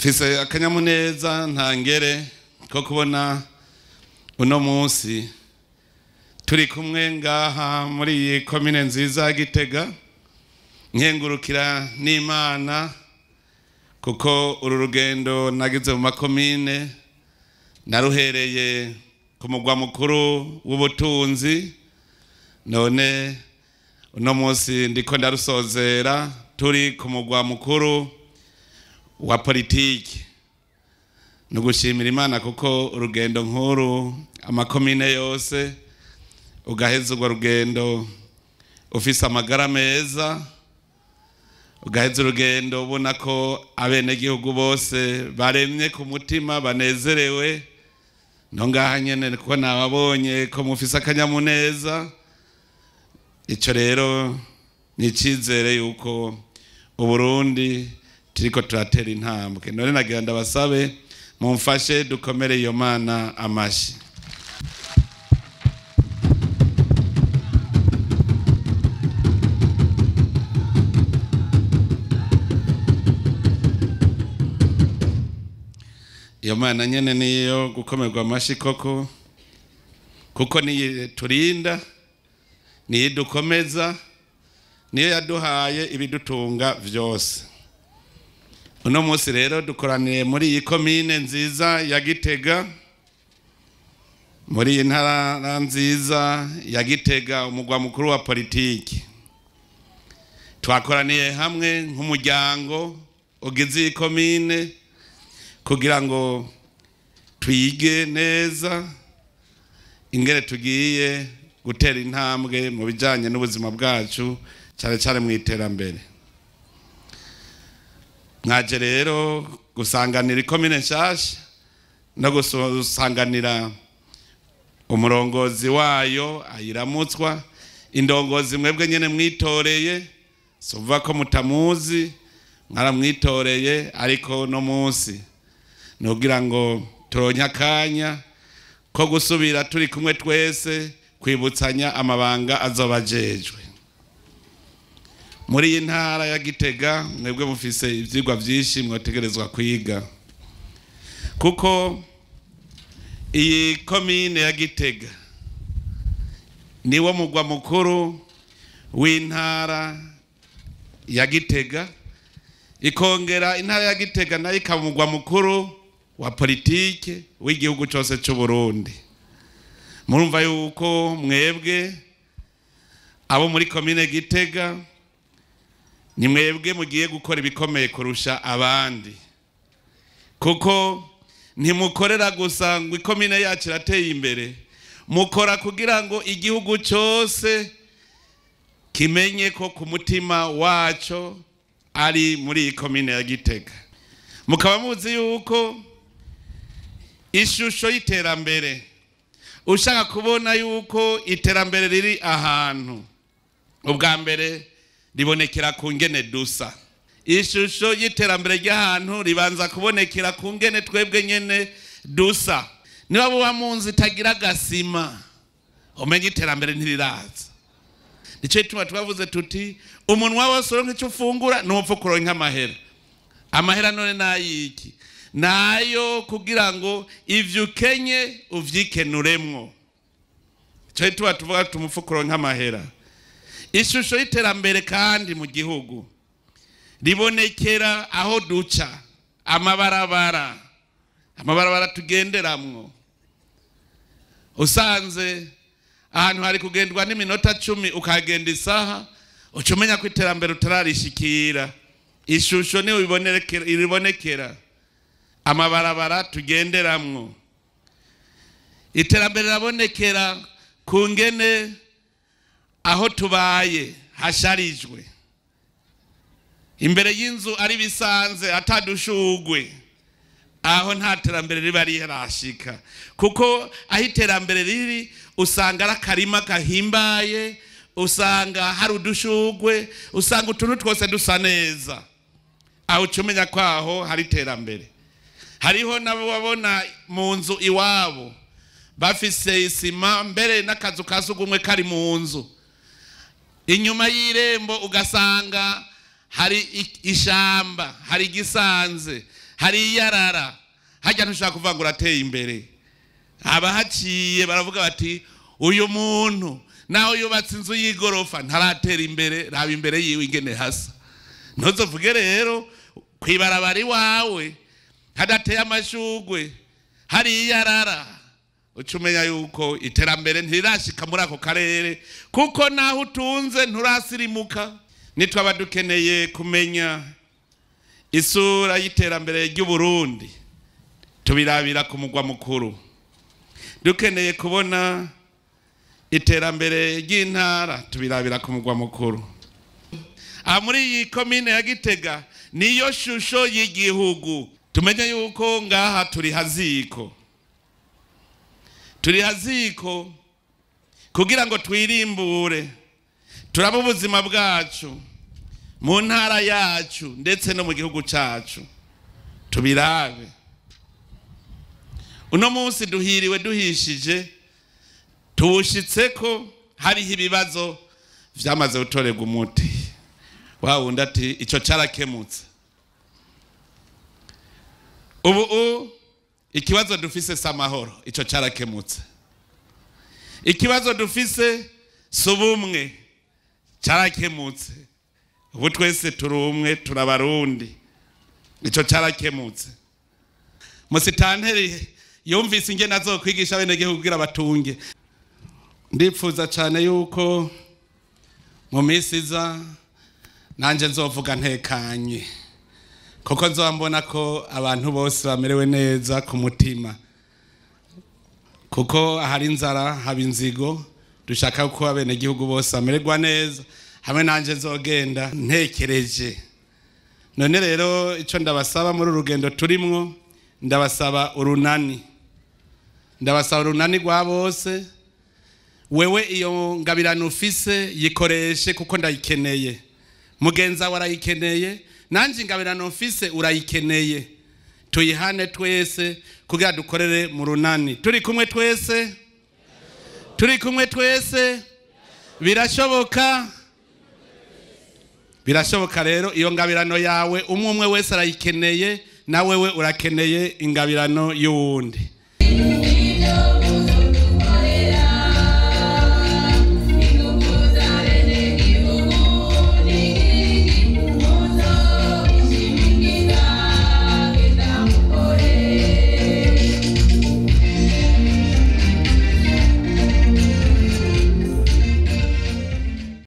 Mfise akanyamuneza ntangere ko kubona uno munsi turi kumwe ngaha muri iyi komine nziza ya Gitega, nkengurukira n'Imana kuko uru rugendo nagize mu makomine naruhereye ku mugwa mukuru w'ubutunzi, none uno munsi ndiko ndarusozera turi ku mugwa mukuru wa politiki. Nugushimira Imana kuko urugendo nkuru amakomine yose ugaheza urwo rugendo ufise amagara meza, ugaheza urugendo ubona ko abenegihugu bose baremye ku mutima banezerewe. No ngaha nyene kuko nababonye ko mufise akanyamuneza, ico rero ni icizere yuko Uburundi turiko turatera intambwe. None nagira ndabasabe mumfashe dukomere iyo Mana amashi. Iyo Mana nyene niyo gukomerwa amashi koko, kuko niyo turinda, niyo dukomeza, niyo yaduhaye ibidutunga vyose. Uno munsi rero dukoraniye muri iyi komine nziza ya Gitega, muri iyi ntara nziza ya Gitega, umugwa mukuru wa politiki. Twakoraniye hamwe nk'umuryango ugize iyi komine kugira ngo twige neza ingere tugiye gutera intambwe mu bijanye n'ubuzima bwacu, cyane cyane mu iterambere. Mwaje rero gusanganira ikomine nshasha no gusanganira umurongozi wayo ayiramutswa, indongozi mwebwe nyene mwitoreye, suva ko mutamuzi, mwaramwitoreye, ariko no munsi nugira ngo turonke akanya ko gusubira turi kumwe twese kwibutsanya amabanga azobajejwe. Muri iyi ntara ya Gitega mwebwe mufise ivyigwa vyinshi mwotegerezwa kwiga, kuko iyi komine ya Gitega niwo mugwa mukuru w'intara ya Gitega, ikongera intara ya Gitega nayo ikaba umugwa mukuru wa politike w'igihugu cyose cy'u Burundi. Murumva yuko mwebwe abo muri komine Gitega ni mwebwe mugiye gukora ibikomeye kurusha abandi, kuko ntimukorera gusa ngo ikomine yacu irateye imbere, mukora kugira ngo igihugu cyose kimenye ko ku mutima waco ari muri iyi komine ya Gitega. Mukaba muzi yuko ishusho y'iterambere, ushaka kubona yuko iterambere riri ahantu, ubwa mbere ribonekera ku ngene dusa. Ishusho y'iterambere ry'ahantu ribanza kubonekera ku ngene twebwe nyene dusa. Niba buba mu nzu itagira gasima, umenye iterambere ntiriraza. Nico gituma twavuze tuti umunwa wose uronka ico ufungura ntupfa kuronka amahera. Amahera none nayiki? Nayo kugira ngo ivyo ukenye uvyikenuremwo. Nico gituma tuvuga tumufu kuronka amahera. Ishusho y'iterambere kandi mu gihugu ribonekera aho duca, amabarabara, amabarabara tugenderamwo. Usanze ahantu hari kugendwa n'iminota 10 ukagenda isaha, ucumenya ko iterambere utararishikira. Ishusho niyo iribonekera amabarabara tugenderamwo. Iterambere rabonekera ku ngene aho tubaye hasharijwe, imbere y'inzu ari bisanze atadushugwe, aho nta terambere riba rirashika. Kuko aho iterambere riri usanga ari akarima kahimbaye, usanga hari udushugwe, usanga utuntu twose dusa neza. Aho ucumenya ko aho hari iterambere. Hariho nabo babona mu nzu iwabo bafise isima mbere n'akazu ka sugumwe kari mu nzu, inyuma y'irembo ugasanga hari ishamba, hari igisanze, hari iyarara, hajya ntushaka kuvuga ngo urateye imbere. Abahaciye baravuga bati uyu muntu naho yubatse inzu y'igorofa ntaratera imbere, raba imbere yiwe ingene hasa. Ntuzovuge rero kwibarabara iwawe hadateye amashugwe, hari iyarara, uca umenya yuko iterambere ntirirashika muri ako karere, kuko naho utunze nturasirimuka. Nitwaba dukeneye kumenya isura y'iterambere ry'Uburundi, tubirabira ku mugwa mukuru. Dukeneye kubona iterambere ry'intara, tubirabira ku mugwa mukuru. Aha muri iyi komine ya Gitega niyo shusho y'igihugu. Tumenye yuko ngaha turi haziko, turi haziko kugira ngo twirimbure, turabe ubuzima bwacu mu ntara yacu ndetse no mu gihugu cacu, tubirabe. Uno munsi duhiriwe duhishije, tuwushitseko hariho ibibazo vyamaze gutorerwa umuti. Wa wundi ati ico carakemutse. Ubu ikibazo dufise si amahoro, ico carakemutse. Ikibazo dufise si ubumwe, carakemutse. Ubu twese turi umwe, turabarundi, ico carakemutse. Musitanteri yumvise ingene azokwigisha abenegihugu kugira batunge. Ndipfuza cane yuko mu minsi iza nanje nzovuga ntekanye, kuko nzoba mbona ko abantu bose bamerewe neza ku mutima, kuko ahari inzara haba inzigo. Dushaka ko abenegihugu bose bamererwa neza, hamwe nanje nzogenda ntekereje. None rero ico ndabasaba muri urugendo turimwo, ndabasaba urunani, ndabasaba urunani rwa bose. Wewe iyo ngabirano ufise yikoreshe, kuko ndayikeneye, mugenza warayikeneye, nanje ingabirano ufise urayikeneye. Tuyihane twese kugira dukorere mu runani. Turi kumwe twese, turi kumwe twese, birashoboka, birashoboka. Rero iyo ngabirano yawe umwe umwe wese arayikeneye, na wewe urakeneye ingabirano y'uwundi.